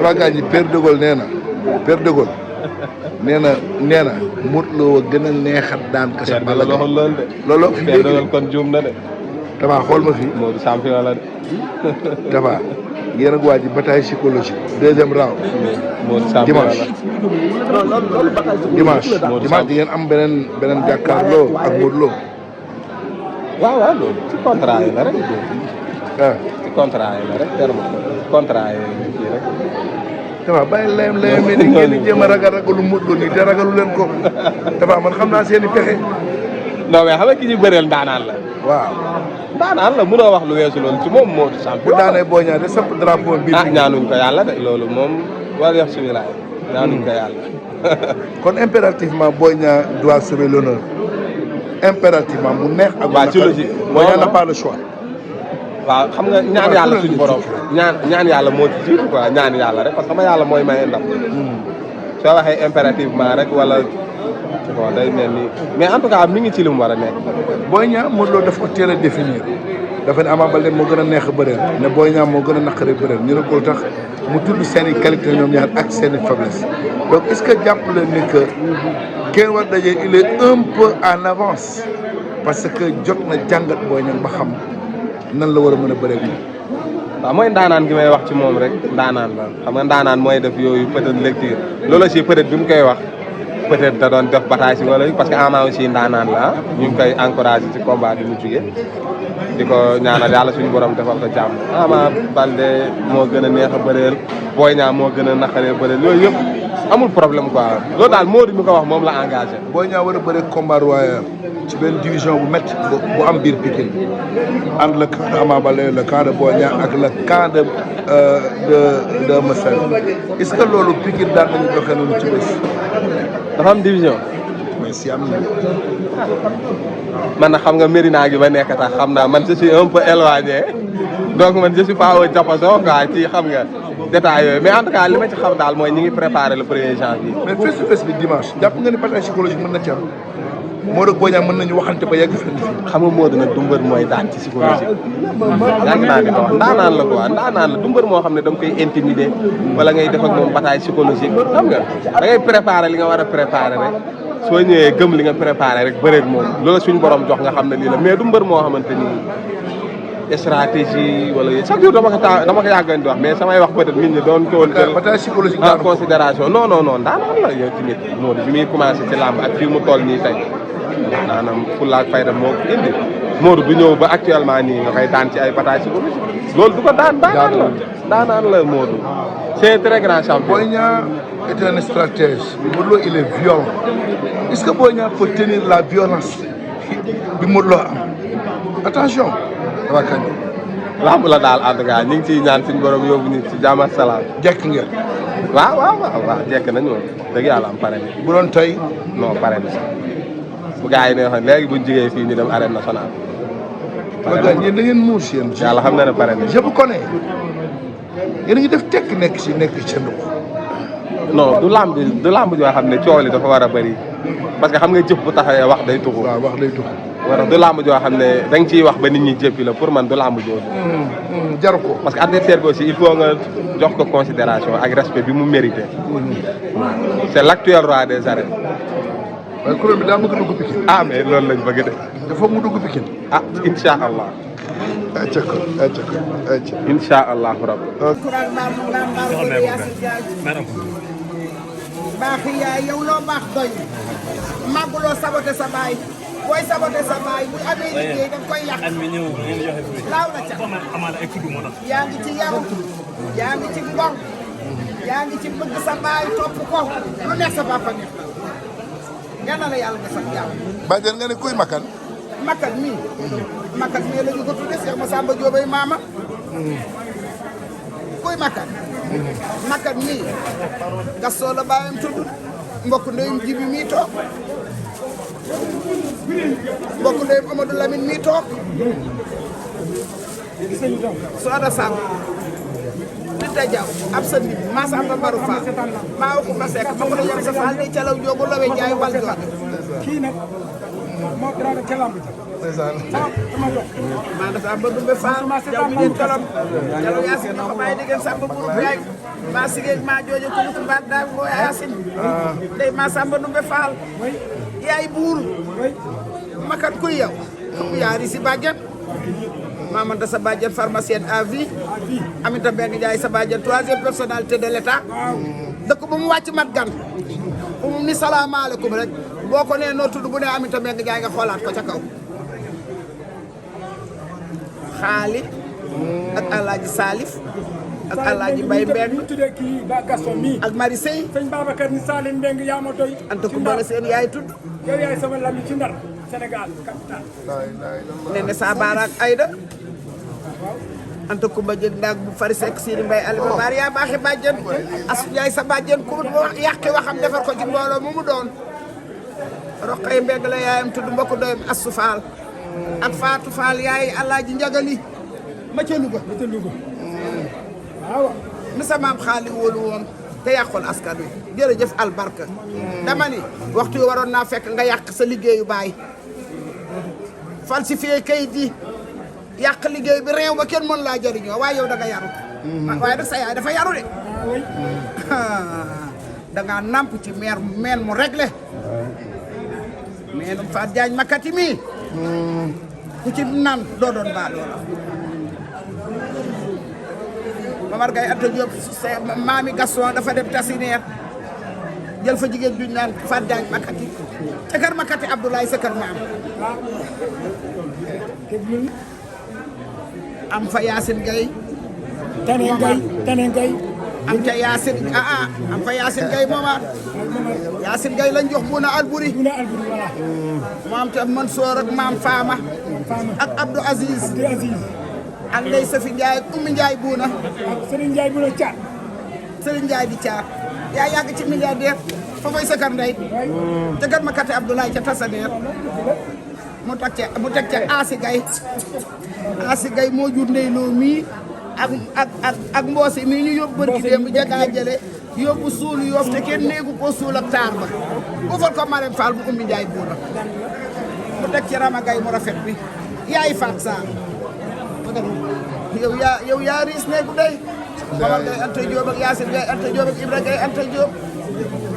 waa gaañ ñi Père de Gaulle Père de Gaulle nee na Modou Lo gën a neexat daan kese. Balla Gaye loolu fi Père de Gaulle kon juum na de. Tapha xool ma fii. Modou champion la de. Tapha yéen ak waa ji bataille psychologique deuxième round. Modou champion la dimanche di ngeen am beneen jàkkaarloo ak Modou Lo. waaw loolu ci contrat yi la rek. ci contrat yi la rek terme contrat yi kii rek. Tapha bàyyi layam ni ngeen di jéem a ragalu Modou Lo nii te ragalu leen ko. Tapha man xam naa seen i pexe. non mais xam nga ki ñu bëreel ndaanaan la. waaw. ndaanaan la mënoo wax lu weesu loolu ci moom Modou champion. bu daanee boo ñaaree samp drapeau bi. ñaanuñ ko yàlla de loolu moom war yox suñu laay. ñaanuñ ko yàlla. kon impérativement Boy Niang doit sauver l'honneur impérativement mu neex ak. waaw ci logique Boy Niang n'a pas le choix. waaw xam nga ñaan yàlla suñu borom ñaan yàlla moo ci jiitu quoi ñaan yàlla rek parce que yàlla mooy maye ndam. soo waxee impérativement rek wala bon day mel ni mais en tout cas mi ngi ci li mu war a nekk. Boy Niang Modou Lo daf ko teel a définir dafa ne Ama Baldé moo gën a neex a bëreel ne Boy Niang moo gën a naqaree bëreel ñu ne ko tax mu tudd seen i qualité ñoom ñaar ak seen i faiblesse donc est-ce que jàpp leen ni que kenn war daje il est un peu en avance parce que jot na jàngat Boy Niang ba xam nan la war a mën a bëree moom. waaw mooy ndaanaan gi may wax ci moom rek ndaanaan la xam nga ndaanaan mooy def yooyu peut-être lecture loolu aussi peut-être bi mu koy wax peut-être da doon def bataille si wala parce que Ama aussi ndaanaan la ñu ngi koy encouragé ci combat bi mu jugee di ko ñaanal yàlla suñu borom defal ko jàmm. Ama Baldé moo gën a neex a bëreel Boy Niang moo gën a naqaree bëreel yooyu yëpp amul problème quoi loolu daal Modou mi ko wax moom la engagé. Boy Niang war a bëre combat royal ci benn division bu métti bu am biir Pikine entre le camp de Ama Baldé le camp de Boy Niang ak le camp de Eumeu Sène est-ce que loolu Pikine daan nañu doxee noonu ci bés. dafa am division. mais si am na. man nag xam nga Médina gi ba nekk tax xam naa man je suis un peu éloigné donc man je suis pas au diapason quoi ci xam nga détails yooyu mais en tout cas li ma ci xam daal mooy ñi ngi préparé le 1er janvier. mais face to face bi dimanche jàpp nga ni bataille psychologique mën na ci am Modou ak Boy Niang mën nañu waxante ba yegg fenn fii. xam nga Modou nag du mbër mooy daan ci psychologique. yàgg naa di ko wax ndaanaan la quoi ndaanaan la du mbër moo xam ne da nga koy intimider wala ngay def ak moom bataille psychologique xam nga da ngay préparé li nga war a préparé rek soo ñëwee gëm li nga préparé rek bëreeg moom loolu suñu borom jox nga xam ne lii la mais du mbër moo xamante ni stratégie wala chaque jour dama ko yàggoon di wax mais samay wax peut-être nit ñi doon ko woon bataille psychologique en considération non ndaanaan la yow tamit Modou bi muy commencé ci làmb ak fii mu toll nii tey maanaam fulla ak fayda moo ko indi Modou du ñëw ba actuellement nii nga koy daan ci ay bataille psychologique loolu du ko daanaan la Modou c'est un très grand champion. Boy Niang est un stratège Modou Lo il est violent est-ce que Boy Niang peut tenir la violence bi Modou Lo am attention waa kañ. lamb la daal en tout cas ñu ngi ciy ñaan suñu borom yóbbu ñu ci jàmm ak salaam. jekk ngeen. waaw jekk nañu woon dëgg yàlla am pare bu doon tey. non pare na bu gars yi ne wax léegi buñ jigee fii ñu dem arène nationale. pare na yéen da ngeen muus yéen. yàlla xam na ne pare na. je vous connais yéen a ngi def tekk nekk ci ndox. non du lamb joo xam ne coow li dafa war a bëri parce que xam nga jëf bu taxawee wax day tuxu. waaw wax day tuxu. wala du lamb joo xam ne da nga ciy wax ba nit ñi jëppi la pour man du lamb joo. jaru ko. parce que adversaire bi aussi il faut nga jox ko considération ak respect bi mu mérité. c'est l'actuel roi des arènes. waaye kuréel bi daa bëgg dugg Pikine. ah mais loolu lañ bëgg de. dafa mu dugg Pikine. ah incha allah. incha allah rabbi. baax yaay yow loo baax doy màgguloo saboté sa baay booy saboté sa baay bu amee liggéey da nga koy yàq. laaw la ca yaa ngi ci yaru yaa ngi ci ngor yaa ngi ci bëgg sa baay topp ko lu neex sa papa neex na yal na la yàlla defal jàmm. Badiane nga ne kuy makan. makan mii. makan mii la ñu ko tuddee Cheikh Massamba Diobay maama. kuy makan. makan mii. Gaston la baayam tudd mbokk ndeyum Jibi mii toog mbokk ndeyum Amadou Lamine mii toog Soda Samb Binta Diaw ab sa nit Massamba Barou Fall maa ko ma sekk ma ko yam sa Fall di calaw joogu lawe jaay bal jooju kii nag moo grave ca lamb ja maa dafa am ba dumbe Fall jaw bi ngeen tolom calaw yaa si ko bàyyi di ngeen sàmb buru yaay maa sigeeg maa joojo ko ko baat daa ko Yaasin day maa Samba Numbe Faal yaay buur makat kuy yow yaari si bàjjan Mamanta sa bàjjan pharmacienne à vie Aminata Mbengue Ndiaye sa bàjjan troisième personnalité de l'État dëkk bu mu wàcc mat gan bu mu ni salaamaaleykum rek boo ko nee noo tudd bu ne Aminata Mbengue Ndiaye nga xoolaat ko ca kaw xaali ak Alaaji Salif ak Alaaji Mbaye Mbengue tuddee kii ba Gaston mi ak Marie Sey sëñ Babacar ni Salim Mbengue yaa ma doy Anta Kumbala seen yaay tudd yow yaay sama lami ci Ndar Sénégal capital Nene Sabara ak Aïda Anta Kumba jëg ndaag bu fari sekk Sidi Mbaye Aliou Baar yaa baaxi bàjjen Asu Njaay sa bàjjen ku wax yàqi waxam defar ko ci mbooloo mu doon Roqay Mbengue la yaayam tudd mbokk doyam Asu Faal ak Faatu Faal yaay Alaaji Njagali ma ca Louga waaw mi sa maam xaali wóolu woon te yàqul askan wi jërëjëf albarka dama ni waxtu yi waroon naa fekk nga yàq sa liggéeyu baay falsifié kayit yi yàq liggéey bi réew ma kenn mën laa jëriñoo waaye yow da nga yaru waaye nag sa yaay dafa yaru de da ngaa namp ci meen mu réglé meenum Faat Jaañ makati mi ku ci nan doo doon baa doola Mamar Gaye Anta Diop maami Gaston dafa dem tasineer jël fa jigéen duñ naan Faat Jaañ makati ca kër makati Abdoulaye sa kër maam am fa Yacine Gueye tane ngay am ca Yacine am fa Yacine Gueye moomaat Yacine Gueye lañ jox Buna Alburi Buna Alburi voilà mu am ca Mansour ak maam Fama ak Abdou Aziz ak Ndeye Safi Ndiaye ak Oumy Ndiaye Buna ak Serigne Ndiaye Buna Thiat Serigne Ndiaye di Thiat yaa yàgg ci milliardaire fa fay sa kër ndey ca kër ma kate Abdoulaye ca tasadeer mu teg ca Asi Gaye moo jur ndey loo mii ak mboosi mii ñu yóbbu bërki démb jagaa jële yóbbu suul Yoof te kenn néegu ko suul ak taar ba bu fal ko Marème Fall bu Oumy Ndiaye Buuna mu teg ci Rama Gaye mu rafet bi yaay Faat Sarr yow yaa riis néegu day Mamar Gaye Anta Diop ak Yacine Gaye Anta Diop ak Ibra Gaye Anta Diop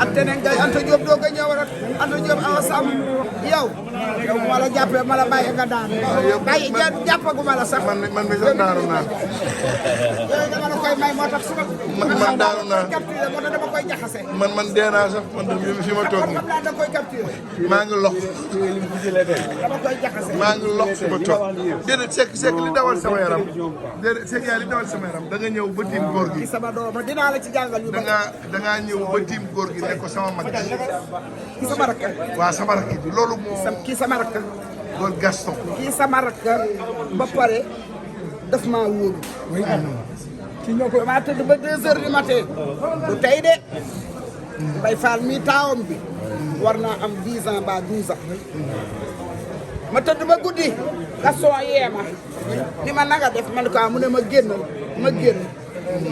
ak teneen Gaye Anta Diop doo nga ñëw rek Anta Diop awa Sam yow ma la jàppee ma la bàyyi nga daan bàyyi jàppagu ma la sax man mi sax daanu naa yooyu dama la koy may moo tax suba man daanu naa capturé moo tax dama koy jaxase man dee naa sax man fi ma toog xam naa da koy capturé maa ngi lox dama koy jaxase maa ngi lox fi ma toog déedéet Seck li dawal sama yaram déedéet Seck yaa li dawal sama yaram da nga ñëw ba tiim góor gi sama doom dinaa la ci jàngal yu da ngaa ñëw ba tiim góor gi ne ko sama mag ki sama rakk waaw sama rakk ji loolu moo kii sama rakk góor Gaston kii sama rakk ba pare daf maa wóolu ci ñoo ko damaa tëdd ba 2 heures du matin du tey de Mbaye Fall mii taawam bi war naa am 10 ans ba 12 ans ma tëdd ba guddi Gaston yeema ni ma naga def man ko mu ne ma génn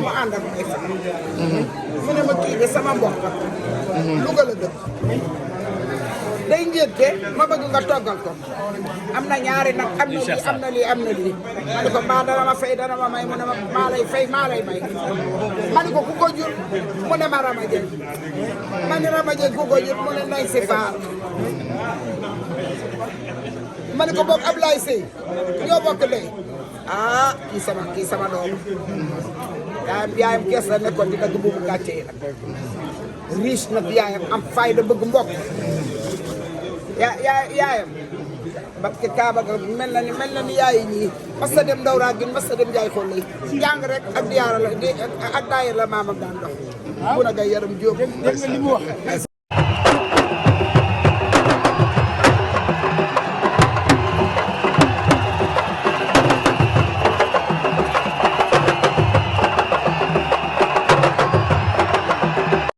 ma ànd ak Mbaye Fall mu ne ma kii de sama mbokk Louga la dëkk day ngénte ma bëgg nga toggal ko am na ñaari nag am na lii ma ne ko mbaa dana ma fay dana ma may mu ne ma maa lay fay maa lay may ma ne ko ku ko jur mu ne ma Rama Dieng ma ne Rama Dieng ku ko jur mu ne nay si faar ma ne ko boog Ablaye Sey ñoo bokk lay kii sama doom yaayam kees la nekkoon di dagg buubu gàcce yi nag riche nag yaayam am fayda bëgg mbokk yaayam parce que Kaaba ga mel na ni yaayi ñii mas ta dem Ndawra gin mas ta dem Njaay xool lay jàng rek ak diyaara la ak daayir la maamam daan dox bu na gay yaram jóob dégg nga li mu wax